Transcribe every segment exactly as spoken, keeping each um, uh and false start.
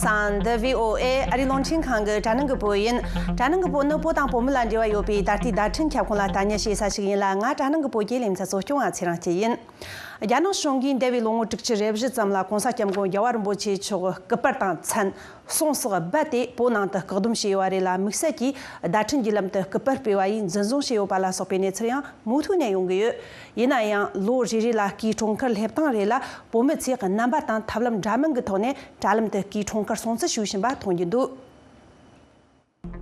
སང་། འདི་བྷི་ཨོ་ཨེ་ཨ་རིའི་རླུང་འཕྲིན་ཁང་གི་དྲ་སྣང་གི་བོད་ཡིན། དྲ་སྣང་གི་བོད་ནི་བོད་དང་བོད་མི་ལ་འབྲེལ་བ་ཡོད་པའི་ད་ལྟའི་བརྡ་འཕྲིན་ཁྱབ་ཁོངས་ལ་ལྟ་ཉན་བྱེད་ས་ཞིག་ཡིན་ལ། ང་དྲ་སྣང་གི་བོད་ཀྱི་ལེ་ཚན་གཙོ་སྐྱོང་ང་ཚེ་རིང་སྐྱིད་ཡིན། རྒྱ་ནག་གཞུང་གིས་འདས་པའི་ལོ་ངོ་དྲུག་ཅུ་རེ་བཞི་ཙམ་ལ་༸གོང་ས་༸སྐྱབས་མགོན་རྒྱལ་བ་རིན་པོ་ཆེ་མཆོག་སྐུ་པར་དང་མཚན་གསུང་སོགས་རྦད་དེ་བོད་ནང་དུ་བཀག་སྡོམ་བྱས་ཡོད་པ་རེད་ལ། དམིགས་བསལ་གྱིས་བརྡ་འཕྲིན་བརྒྱུད་ལམ་དུ་སྐུ་པར་སྤེལ་བ་ཡིས་འཛིན་བཟུང་བྱས་ཡོད་པ་ལ་སོགས་པའི་གནས་ཚུལ་ཡང་མུ་མཐུད་ནས་ཡོང་གི་ཡོད། ཡིན་ན་ཡང་ལོ་རེ་རེ་ལ་སྐུའི་འཁྲུངས་སྐར་སླེབས་སྟངས་རེ་ལ་བོད་མི་ཚོས་རྣམ་པ་དང་ཐབས་ལམ་འདྲ་མིན་གྱི་ཐོག་ནས་དྲ་ལམ་དུ་སྐུའི་འཁྲུངས་སྐར་སྲུང་བརྩི་ཞུ་བཞིན་པ་མཐོང་རྒྱུ་འདུག།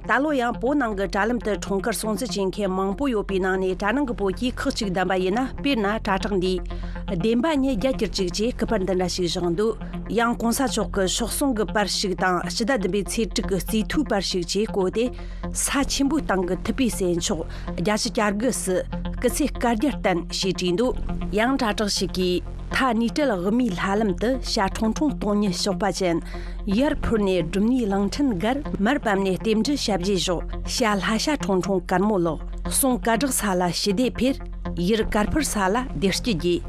ད་ལོ་ཡང་བོད་ནང་གི་དྲ་ལམ་དུ་འཁྲུངས་སྐར་སྲུང་བརྩི་བྱེད་མཁན་མང་པོ་ཡོད་པའི་ནང་ནས་དྲ་ནང་གི་བོད་ཀྱིས་ཁག་ཅིག་བདམས་པ་ཡིན་ན། དཔེར་ན་དྲ་གྲགས་འདིས་བདེན་པ་ཉིད་རྒྱལ་གྱུར་ཅིག་ཅེས་སྐུ་པར་འདི་འདྲ་ཞིག་བཞག་འདུག། ཡང་གོང་ས་མཆོག་གི་སྲོག་ཟུང་གི་པར་ཞིག་དང་། ཕྱི་ཟླ་བདུན་པའི་ཚེས་དྲུག་གི་རྩིས་ཐོའི་པར་ཞིག་ཅེས་བཀོད་དེ། ས་ཆེན་པོའི་སྟེང་གི་ཐུབ་པའི་སྲས་མཆོག་བརྒྱད་ཅུ་གྱ་དགུ་སུ་སྐུ་ཚེ་བསྐལ་བརྒྱར་བརྟན་ཞེས་བྲིས་འདུག། ཡང་དྲ་གྲགས་ཤིག་གིས། མཐའ་ནུས་བྲལ་དབུ་མའི་ལྷ་ལམ་དུ། ཞྭ་ཁྲུང་ཁྲུང་སྟོང་ཉིད་གཤོག་པ་ཅན། ཡར་འཕུར་ནས་སྒྲུབ་གནས་གླིང་ཕྲན་བརྒལ། མར་བབས་ནས་རྟེན་འབྲེལ་ཞབས་རྗེས་ཞོག། ཞྭ་ལྷ་ཞྭ་ཁྲུང་ཁྲུང་དཀར་མོ་ལགས། གསུང་སྐད་གྲགས་ས་ལ་ཞི་བདེ་འཕེལ། ཡུལ་དཀར་འཕུར་ས་ལ་བདེ་སྐྱིད་རྒྱས།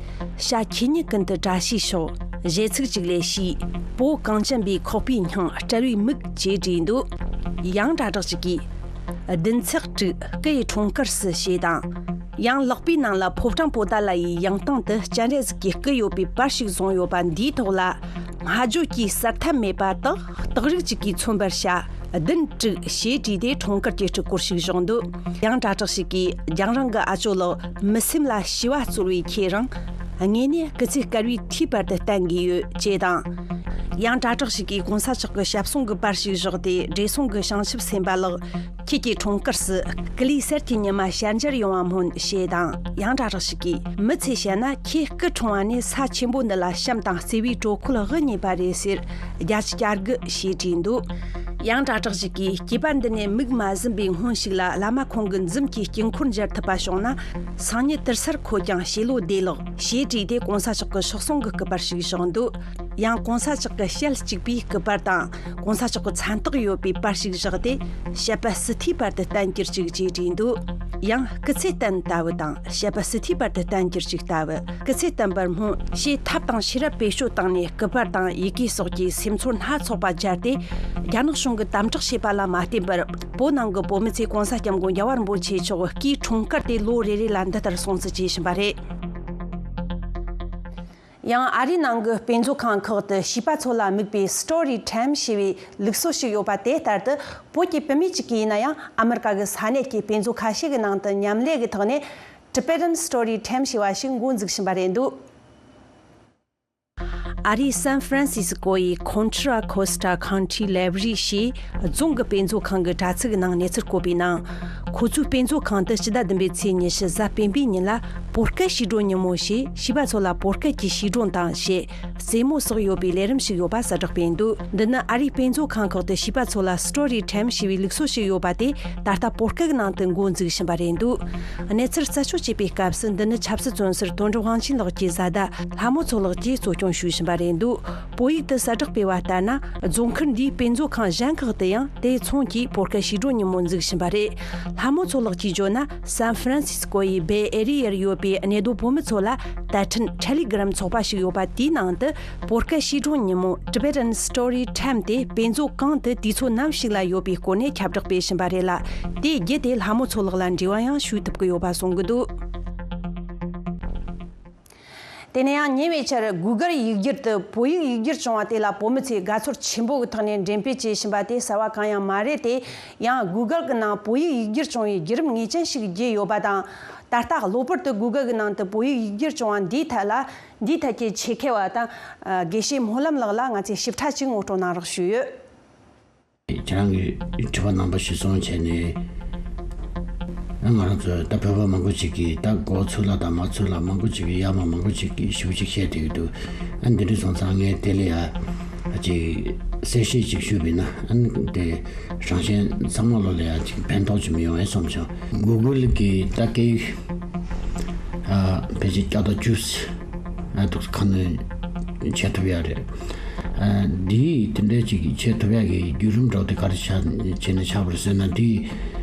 ཞྭ་ཁྱེད་ཉིད་ཀུན་ཏུ་བཀྲ་ཤིས་ཤོག། གཞས་ཚིག་ཅིག་ལས་ཤེས། བོད་གངས་ཅན་པའི་ཁོག་པའི་སྙིང་། བསྐྲད་པའི་མིག་ཅེས་བྲིས་འདུག། ཡང་དྲ་གྲགས་ཅིག་གིས། བདུན་ཚེག་དྲུག་སྐུ་ཡི་འཁྲུངས་སྐར་སུ་ཞེས་དང་། ཡང་ལག་པའི་ནང་ལ་ཕོ་བྲང་པོ་ཏཱ་ལ་ཡི་ཡང་སྟེང་དུ་སྤྱན་རས་གཟིགས་ཀྱི་སྐུ་ཡོད་པའི་པར་ཞིག་བཟུང་ཡོད་པ་འདིའི་ཐོག་ལ། སྨྲ་བརྗོད་ཀྱི་གསལ་ཐབས་མེད་པ་དག་སྟག་རིག་ཅིག་གིས་མཚོན་པར་བྱ། བདུན་དྲུག་ཞེས་བྲིས་ཏེ་འཁྲུངས་སྐར་གྱི་སྤྲུལ་སྐོར་ཞིག་བཞག་འདུག། ཡང་དྲ་གྲགས་ཤིག་གིས། རྒྱང་རིང་གི་ཨ་ཅོ་ལགས། མི་སེམས་ལ་ཞི་བ་སྩོལ་བའི་ཁྱེད་རང་། དངོས་གནས་སྐུ་ཚེ་བསྐལ་བའི་མཐའི་བར་དུ་བརྟན་དགོས་ཡོད་ཅེས་དང་། ཡང་དྲ་གྲགས་ཤིག་གིས་གོང་ས་མཆོག་གི་ཞབས་ཟུང་གི་པར་ཞིག་བཞག་སྟེ། བགྲེས་སོང་གི་བྱང་ཆུབ་སེམས་དཔའ་ལགས། ཁྱེད་ཀྱི་འཁྲུངས་སྐར་སུ་སྐུ་ལུས་གསེར་གྱི་ཉི་མ་ཞལ་མཇལ་ཡོང་བ་སྨོན་ཞེས་དང་། ཡང་དྲ་གྲགས་ཤིག་གིས། མི་ཚོས་བཤད་ན་ཁྱེད་སྐུ་འཁྲུངས་པ་ནས་ས་ཆེན་པོ་འདི་ལ་བྱམས་དང་བརྩེ་བའི་དྲོད་ཁོལ་དབུ་བརྙེས་པ་རེད་ཟེར། བརྒྱད་ཅུ་གྱ་དགུ་ཞེས་བྲིས་འདུག། ཡང་དྲ་གྲགས་ཤིག་གིས། སྐྱེས་པ་འདི་ནས་མིག་མ་ཟུམ་པའི་སྔོན་ཞིག་ལ་བླ་མ་ཁོང་གི་མཛུབ་ཀྱི་དཀྱིལ་འཁོར་མཇལ་ཐུབ་པ་བྱུང་ན། སང་ཉིན་དུར་སར་འཁོད་ཀྱང་བྱིས་བློ་བདེ་ལགས་ཞེས་བྲིས་ཏེ། གོང་ས་མཆོག་གི་སྲོག་ཟུང་གི་སྐུ་པར་ཞིག་བཞག་འདུག། ཡང་གོང་ས་མཆོག་གི་ཞལ་གཅིག་པའི་སྐུ་པར་དང་། གོང་ས་མཆོག་གི་མཚན་རྟགས་ཡོད་པའི་པར་ཞིག་བཞག་སྟེ། བཤད་པ་སྲིད་མཐའི་བར་དུ་བརྟན་གྱུར་ཅིག་ཅེས་བྲིས་འདུག། ཡང་སྐུ་ཚེ་བརྟན་ལྟ་བུ་དང་། བཤད་པ་སྲིད་མཐའི་བར་དུ་བརྟན་གྱུར་ཅིག་ལྟ་བུ། སྐུ་ཚེ་བརྟན་པར་སྨོན་ཞེས་ཐབས་དང་ཤེས་རབ་བེད་སྤྱོད་བཏང་ནས་སྐུ་པར་དང་ཡི་གེ་སོགས་ཀྱིས་སེམས་ཚོར་སྣ་ཚོགས་པ་སྦྱར་ཏེ། རྒྱ་ནག་གཞུང་གིས་དམ་དྲག་བྱས་པ་ལ་མ་བརྟེན་པར། བོད་ནང་གི་བོད་མི་ཚོས་གོང་ས་སྐྱབས་མགོན་རྒྱལ་བ་རིན་པོ་ཆེ་མཆོག་སྐུའི་འཁྲུངས་སྐར་དེ་ལོ་རེ་རེ་ལ་འདི་ལྟར་སྲུང་བརྩི་བྱེད་བཞིན་པ་རེད། ཡང་ཨ་རིའི་ནང་གི་དཔེ་མཛོད་ཁང་ཁག་ཏུ་བྱིས་པ་ཚོ་ལ་དམིགས་པའི་Story Time ཞེས་པའི་ལུགས་སྲོལ་ཞིག་ཡོད་པ། དེ་ལྟར་དུ་བོད་ཀྱི་བུད་མེད་ཅིག་གིས་ཡིན་ན་ཡང་ཨ་མི་རི་ཀ་གི་ས་གནས་ཀྱི་དཔེ་མཛོད་ཁ་ཤས་ཀྱི་ནང་དུ་མཉམ་ལས་ཀྱི་ཐོག་ནས་Tibetan Story Time ཞེས་པ་ཞིག་འགོ་འཛུགས་བཞིན་པ་རེད་འདུག། ཨ་རིའི་སན་ཧྥ་རན་སིས་ཀོ་ཡི་Contra Costa County Library ཞེས་རྫོང་གི་དཔེ་མཛོད་ཁང་གི་དྲ་ཚིགས་ནང་གནས་ཚུལ་བཀོད་པའི་ནང་། ཁོ་ཚོའི་དཔེ་མཛོད་ཁང་དུ་སྤྱི་ཟླ་བདུན་པའི་ཚེས་ཉི་ཤུ་གཟའ་སྤེན་པའི་ཉིན་ལ་བོད་སྐད་ཞིག་གྲོན་ཉིན་མོ་ཞེས་བྱིས་པ་ཚོ་ལ་བོད་སྐད་ཀྱི་ཞིག་གྲོན་དང་ཞེས་རྩེད་མོ་སོགས་ཡོད་པའི་ལས་རིམ་ཞིག་ཡོད་པ་གསལ་བསྒྲགས་སྤེལ་འདུག། འདི་ནི་ཨ་རིའི་དཔེ་མཛོད་ཁང་ཁག་ཏུ་བྱིས་པ་ཚོ་ལ་Story Time ཞེས་པའི་ལུགས་སྲོལ་ཞིག་ཡོད་པ་དེ་ད་ལྟ་བོད་སྐད་ནང་དུ་འགོ་འཛུགས་བཞིན་པ་རེད་འདུག། གནས་ཚུལ་རྩད་གཅོད་བྱེད་པའི་སྐབས་སུ། འདི་ནི་ཆབ་སྲིད་བཙོན་ཟུར་དོན་གྲུབ་དབང་ཆེན་ལགས་ཀྱི་བཟའ་ཟླ་ལྷ་མོ་མཚོ་ལགས་ཀྱིས་གཙོ་སྐྱོང་ཞུས་བཞིན་པ་རེད་འདུག། བོད་ཡིག་ཏུ་གསལ་བསྒྲགས་སྤེལ་བ་ལྟར་ན། རྫོང་ཁུལ་འདིའི་དཔེ་མཛོད་ཁང་གཞན་ཁག་ཏུ་ཡང་དེ་མཚུངས་ཀྱིས་བོད་སྐད་ཞིག་གྲོན་ཉིན་མོ་འཛུགས་བཞིན་པ་རེད། ལྷ་མོ་མཚོ་ལགས་ཀྱིས་བརྗོད་ན། སན་ཧྥ་རན་སིས་ཀོ་ཡི་Bay Area ཡར་ཡོད་པའི་གནས་སྡོད་བོད་མི་ཚོ་ལ་དད་འཕྲིན་Telegram ཚོགས་པ་ཞིག་ཡོད་པ། དེའི་ནང་དུ་བོད་སྐད་ཞིག་གྲོན་ཉིན་མོ་Tibetan Story Time དེ་དཔེ་མཛོད་གང་དུ་དུས་ཚོད་ནམ་ཞིག་ལ་ཡོད་པའི་སྐོར་ནས་ཁྱབ་བསྒྲགས་སྤེལ་བཞིན་པ་རེད་ལ། དེ་བརྒྱུད་དེ་ལྷ་མོ་མཚོ་ལགས་ལ་འབྲེལ་བ་ཡང་ཞུ་ཐུབ་ཀྱི་ཡོད་པ་གསུང་གི་འདུག། དེ་ནས་ཡང་ཉེ་བའི་ཆར་Google ཡིག་སྒྱུར་དུ་བོད་ཡིག་ཡིག་སྒྱུར་བྱུང་བ་དེ་ལ་བོད་མི་ཚོས་དགའ་ཚོར་ཆེན་པོ་གི་ཐོག་ནས་འགྲེམས་སྤེལ་བྱས་བཞིན་པ་དེ་གསར་བ་གང་ཡང་མ་རེད་དེ། ཡང་Google གི་ནང་བོད་ཡིག་ཡིག་སྒྱུར་བྱུང་བའི་བརྒྱུད་རིམ་ངེས་ཅན་ཞིག་བརྒྱུད་ཡོད་པ་དང་། ད་ལྟ་གློ་བུར་དུ་Google གི་ནང་དུ་བོད་ཡིག་ཡིག་སྒྱུར་བྱུང་བ་འདིའི་ཐད་ལ། འདིའི་ཐད་ཀྱི་ཆེད་མཁས་པ་དང་། ཨ། དགེ་བཤེས་སྨོན་ལམ་ལགས་ལ་ང་ཚོས་ཞིབ་ཕྲ་ཅིག་ངོ་སྤྲོད་གནང་རོགས་ཞུས་ཡོད། ཁྱེད་རང་གིས་དྲི་བ་རྣམ་པ་ཞིག་གསུངས་བྱས་ནས། ང་རང་ཚོ་ད་བོད་པ་མང་པོ་ཅིག་གིས་ད་མགོ་ཚོས་ལ་དང་མ་ཚོས་ལ་མང་པོ་ཅིག་གིས་ཡ་མ་མང་པོ་ཅིག་གིས་ཞུ་ཅིག་བཤད་བསྡད་ཀྱི་འདུག། ཨ། འདི་འདྲ་སོང་ཙང་ངས་དེ་ལ་ཡ་ཅིག་གསལ་བཤད་ཅིག་ཞུས་པ་ཡིན་ན། ཨ་ནི་དེ་རང་གཞན་ཚང་མ་ལོ་ལ་ཡ་ཅིག་ཕན་ཐོགས་ཅིག་མི་ཡོང་ངས་བསམ་བྱུང་། Google གི་ད་སྐད་ཡིག་ཨ་ཕལ་ཆེར་བརྒྱ་དང་བཅུ། ཨ། འདུག་ཁ་སྣོན་བྱེད་ཐུབ་ཡ་རེད། ཨ། འདིའི་དེ་འདྲའི་ཅིག་བྱེད་ཐུབ་ཡ་གི་བརྒྱུད་རིམ་འདྲ་བོ་དེ་ག་རེ་ཆགས་བྱས་ནས་ཆགས་པ་རེད་ཟེར་ན། འདི་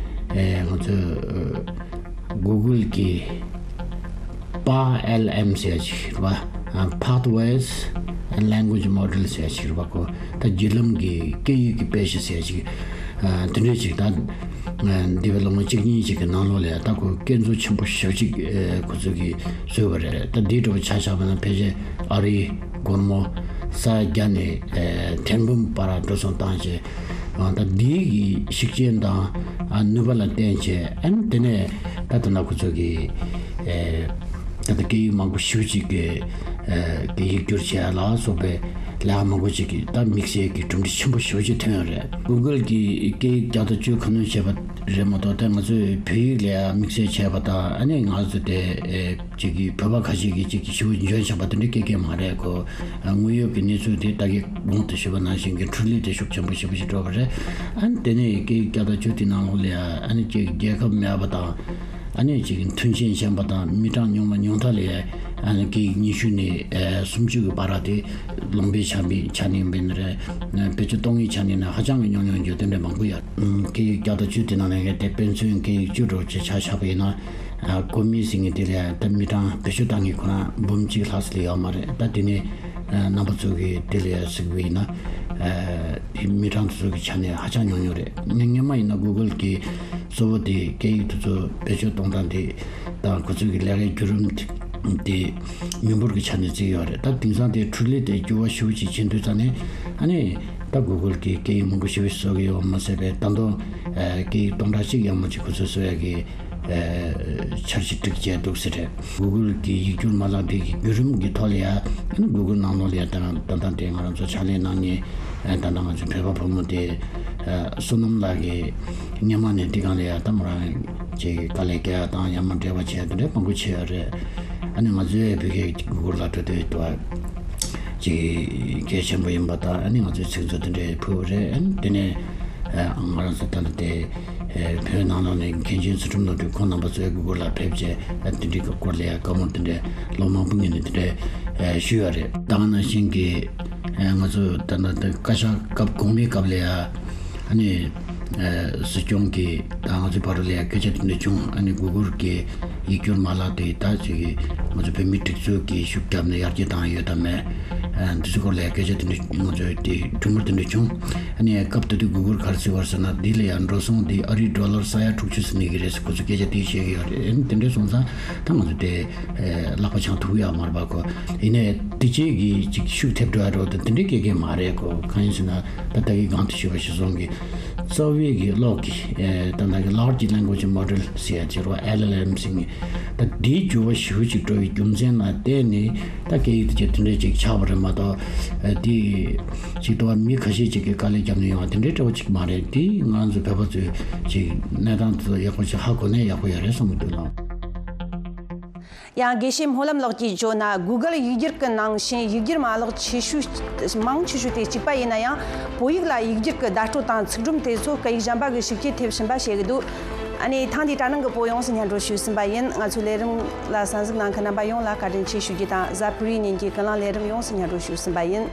ཨེ་ང་ཚོ་Google གི་པ་ཨེལ་ཨེམ་ཟེར་ཡ་ཅིག་རེད་པ། ཨ། Pathways language model ཟེར་ཡ་ཞིག་རེད་པ། ཁོ་ད་བརྒྱུད་ལམ་གྱི་སྐད་ཡིག་གི་དཔེ་གཞི་ཟེར་ཡ་ཞིག་ཨ་དེ་འདྲས་ཅིག་ད་ཨ་འདས་པའི་ལོ་ངོ་གཅིག་གཉིས་ཅིག་གི་ནང་ལོགས་ལ་ཡ་ད་ཁོ་སྐད་མཛོད་ཆེན་པོ་ཞེ་པོ་ཅིག་ཨ་ཁོ་ཚོས་ཀྱིས་བཟོས་པ་རེད། ད་འདིའི་འགྲོ་བ་ཆ་བཞག་པ་ན་ཕལ་ཆེར་ཨ་རིའི་སྒོར་མོ་ས་ཡ་བརྒྱ་ནས་ཨ་ཐེར་འབུམ་བར་འགྲོ་སོང་བཏང་བྱས། ཨ་ད་འདི་གི་ཤུགས་རྐྱེན་དང་ཨ་ནུས་པ་ལ་བརྟེན་བྱས། ཨ་ནི་དེ་ནས་ད་ལྟ་ན་ཁོ་ཚོ་གི་ཨེ་ད་ལྟ་སྐད་ཡིག་མང་པོ་ཞེ་པོ་ཅིག་གི་ཨེ་གི་ཡིག་སྒྱུར་བྱེད་ཡ་ལ་སོགས་པའི་ལས་ཀ་མང་པོ་ཅིག་གི་ད་དམིགས་བསལ་གྱི་གྲུབ་འབྲས་ཆེན་པོ་ཞེ་པོ་ཅིག་ཐོན་ཡོད་རེད། Google གི་སྐད་ཡིག་བརྒྱ་དང་བཅུ་ཁ་སྣོན་བྱས་པ་རེད་མ་གཏོགས། ད་ང་ཚོས་བོད་ཡིག་ལ་ཡ་དམིགས་བསལ་བྱས་པ་དང་། ཨ་ནི་ང་ཚོ་དེ་ཨེ་ཅིག་གིས་བོད་པ་ཁ་ཤས་ཀྱིས་ཅིག་གིས་ཞེ་པོ་འཇོན་ཆགས་པ་དེ་འདྲ་སྐད་སྐད་མ་རེད། ཁོ་དངོས་ཡོད་ཀྱི་གནས་ཚུལ་དེ་ད་གིན་གོང་དུ་ཞུས་པ་ནང་བཞིན་གྱི་འཕྲུལ་ལས་དེ་ཤུགས་ཆེན་པོ་ཞེ་པོ་ཞིག་འགྲོ་བ་རེད། ཨ་ནི་དེ་ནས་སྐད་ཡིག་བརྒྱ་དང་བཅུ་དེ་ནང་ལོགས་ལ་ཡ་ཨ་ནི་ཅིག་རྒྱལ་ཁབ་མེད་པ་དང་། ཨ་ནི་ཅིག་མཐུན་རྐྱེན་ཞན་པ་དང་། མི་གྲངས་ཉུང་བ་ཉུང་མཐའ་ལ་ཡ་ཨ་ནི་སྐད་ཡིག་ཉི་ཤུ་ནས་ཨ་སུམ་ཅུ་གི་བར་དེ་ལུང་པའི་ཆ་ནས་ཆ་ནས་ཡིན་པ་ཡིན་ན་རེད། བེད་སྤྱོད་གཏོང་མཁན་ཆ་ནས་ན་ཧ་ཅང་གི་ཉུང་ཉུང་ཡོད། དེ་འདྲ་མང་པོ་ཡོད། སྐད་ཡིག་བརྒྱ་དང་བཅུ་དེ་ནང་ནས་ངས་དེ་དཔེ་མཚོན་སྐད་ཡིག་བཅུ་འདྲ་བོ་ཅིག་ཆ་བཞག་པ་ཡིན་ན། ཨ་ཀོ་མིས་ཟེར་མཁན་དེ་ལ་ཡ་ད་མི་གྲངས་བེད་སྤྱོད་བཏང་མཁན་ཁོ་རང་འབུམ་གཅིག་ལྷག་ཙམ་ལས་ཡོད་མ་རེད། ད་དེ་ནས་ཨ་རྣམ་པ་ཚོ་གིས་དེ་ལ་ཡ་གཟིགས་པ་ཡིན་ན། ཨ་དེ་མི་གྲངས་དེ་ཚོ་གི་ཆ་ནས་ཧ་ཅང་ཉུང་ཉུང་རེད། ངས་སྔོན་མ་ཡིན་ན་Google གི་གཙོ་བོ་དེ་སྐད་ཡིག་དེ་ཚོ་བེད་སྤྱོད་གཏོང་སྟངས་དེ་དང་ཁོ་ཚོ་གི་ལས་ཀའི་བརྒྱུད་རིམ་དེ་མི་འབོར་གྱི་ཆ་ནས་བརྩིས་ཡོད་རེད། ད་དེང་སང་དེ་འཕྲུལ་ལས་དེ་འགྱུར་བ་ཞེ་པོ་ཅིག་ཕྱིན་དུས་ཙང་ནས། ཨ་ནི་ད་Google གིས་སྐད་ཡིག་མང་པོ་ཞེ་པོ་ཅིག་བཟོ་གི་ཡོད་མ་ཟད་པའི། ད་དུང་ཨ་སྐད་ཡིག་སྟོང་ཕྲག་གཅིག་ཡར་མར་ཅིག་ཁོ་ཚོས་བཟོ་ཡ་གི་ཨ་འཆར་གཞི་སྒྲིག་བྱས་འདུག་ཟེར་རེད། Google གི་ཡིག་སྒྱུར་མ་ལག་འདི་གི་བརྒྱུད་རིམ་གྱི་ཐོག་ལ་ཡ། ཨ་ནི་Google ནང་ལོགས་ལ་ཡ་ད་ད་ལྟ་དེ་ང་རང་ཚོ་ཕྱག་ལས་གནང་མཁན་ཨ་ད་ལྟ་ང་ཚོ་བོད་པ་བུ་མོ་དེ་ཨ་བསོད་ནམས་ལགས་ཀྱིས་སྔོན་མ་ནས་འདི་སྒང་ལ་ཡ་ད་མོ་རང་ཅིག་དཀའ་ལས་རྒྱག་ཡ་དང་ཡར་མར་འབྲེལ་བ་བྱས་དེ་འདྲ་མང་པོ་བྱས་ཡོད་རེད། ཨ་ནི་ང་ཚོའི་བོད་སྐད་Google ལ་འགྲོ་དུས་དུ་བ་ཅིག་གལ་ཆེན་པོ་ཡིན་པ་དང་། ཨ་ནི་ང་ཚོའི་ཚིག་མཛོད་དེ་འདྲའི་ཕུལ་བ་རེད། ཨ་ནི་དེ་ནས་ཨ་ང་རང་ཚོ་ད་ལྟ་དེ་ཨ་བོད་ནང་ལོགས་ནས་མཁན་ཆེན་ཚུལ་ཁྲིམས་བློ་གྲོས་ཁོང་རྣམ་པ་ཚོའི་Google ལ་ཕེབས་བྱས། ཨ་དེ་འདྲའི་སྐོར་ལ་ཡ་བཀའ་མོལ་དེ་འདྲའི་ལོ་མང་པོ་སྔོན་ནས་དེ་འདྲའི་ཨ་ཞུས་ཡོད་རེད། ད་ག་ནང་བཞིན་གྱི་ཨ་ང་ཚོ་ད་ལྟ་དེ་བཀའ་ཤག་སྐབས་གོང་མའི་སྐབས་ལ་ཡ། ཨ་ནི་ཨ་སྲིད་སྐྱོང་གིས་ད་ང་ཚོའི་བར་ལ་ཡ་སྐད་ཆ་དེ་འདྲ་བྱུང་། ཨ་ནི་Google གི་ཡིག་སྒྱུར་མ་ལག་དེ་ད་ཅིག་ང་ཚོ་བོད་མིའི་སྒྲིག་འཛུགས་ཀྱིས་ཤུགས་བརྒྱབ་ནས་ཡར་རྒྱས་བཏང་ཡོད་དམ་མེད། ཨ་འདི་ཚོའི་སྐོར་ལ་ཡ་སྐད་ཆ་དེ་འདྲ་ང་ཚོའི་དེ་གྲོས་མོལ་དེ་འདྲ་བྱུང་། ཨ་ནི་སྐབས་དེ་དུས་Google ག་རེ་ཟེར་བ་རེད་ཟེར་ན། འདི་ལ་ཡ་འགྲོ་སོང་འདི་ཨ་རིའི་ཌོ་ལར་ས་ཡ་དྲུག་ཅུ་ཟིན་ནི་གི་རེད་ཟེར་ཁོ་ཚོས་སྐད་ཆ་དེ་བཤད་ཀྱི་ཡོད་རེད། ཨ་ནི་དེ་འདྲ་སོང་ཙང་ད་ང་ཚོ་དེ་ཨ་ལག་པ་འཆང་ཐུབ་ཡོད་མ་རེད་པ། ཁོ་ཡིན་ནའི་དེ་བྱས་ཀྱི་ཅིག་ཤུགས་ཐེབས་འགྲོ་ཡ་འགྲོ་དེ་དེ་འདྲའི་སྐད་སྐད་མ་རེད། ཁོ་གང་ཡིན་ཟེར་ན། ད་ལྟ་གི་གོང་དུ་ཞུས་པ་ཞིག་སོང་གི་རྩ་བའི་གི་གློག་གི་ཨེ་ད་ལྟ་གི་Large Language Model ཟེར་ཡ་ཅིག་རོ། LLM ཟེར་མཁན་ད་འདིའི་འགྱུར་བ་ཞེ་པོ་ཅིག་འགྲོ་བའི་རྒྱུ་མཚན་ལ་བརྟེན་ནས་ད་སྐད་ཡིག་དེ་ཅིག་དེ་འདྲ་ཅིག་ཆགས་པ་རེད་མ་གཏོགས། ཨེ་དེ་ཅིག་ཏུ་བ་མི་ཁ་ཤས་ཅིག་གིས་དཀའ་ལས་བརྒྱབ་ནས་ཡོང་བ་དེ་འདྲའི་འདྲ་བོ་ཅིག་མ་རེད། དེ་ང་ཚོ་བོད་པ་ཚོས་ཅིག་གནས་སྟངས་དེ་ཚོ་ཡག་པོ་ཅིག་ཧ་གོ་ནས་ཡག་པོ་ཡོད་རེད་བསམ་གི་འདུག་ལགས། ཡང་དགེ་བཤེས་སྨོན་ལམ་ལགས་ཀྱིས་བརྗོད་ན། Google ཡིག་སྒྱུར་གྱི་ནང་བཞིན་ཡིག་སྒྱུར་མ་ལག་ཆེ་ཤོས་མང་ཆེ་ཤོས་དེ་གཅིག་པ་ཡིན་ན་ཡང་། བོད་ཡིག་ལ་ཡིག་སྒྱུར་གྱི་བརྡ་སྤྲོད་དང་ཚིག་སྒྲོམ་དེ་ཚོ་སྐད་ཡིག་གཞན་པ་གི་ཤུགས་རྐྱེན་ཐེབས་བཞིན་པ་བཤད་ཀྱི་འདུག། ཨ་ནི་ཐེངས་འདིའི་དྲ་སྣང་གི་བོད་ཡོངས་སུ་སྙན་སྒྲོན་ཞུས་ཟིན་པ་ཡིན། ང་ཚོའི་ལས་རིམ་ལ་གསན་གཟིགས་གནང་མཁན་རྣམ་པ་ཡོངས་ལ་བཀའ་དྲིན་ཆེ་ཞུ་རྒྱུ་དང་། གཟའ་ཕུར་བུའི་ཉིན་གྱི་ཀུན་གླེང་ལས་རིམ་ཡོངས་སུ་སྙན་སྒྲོན་ཞུས་ཟིན་པ་ཡིན།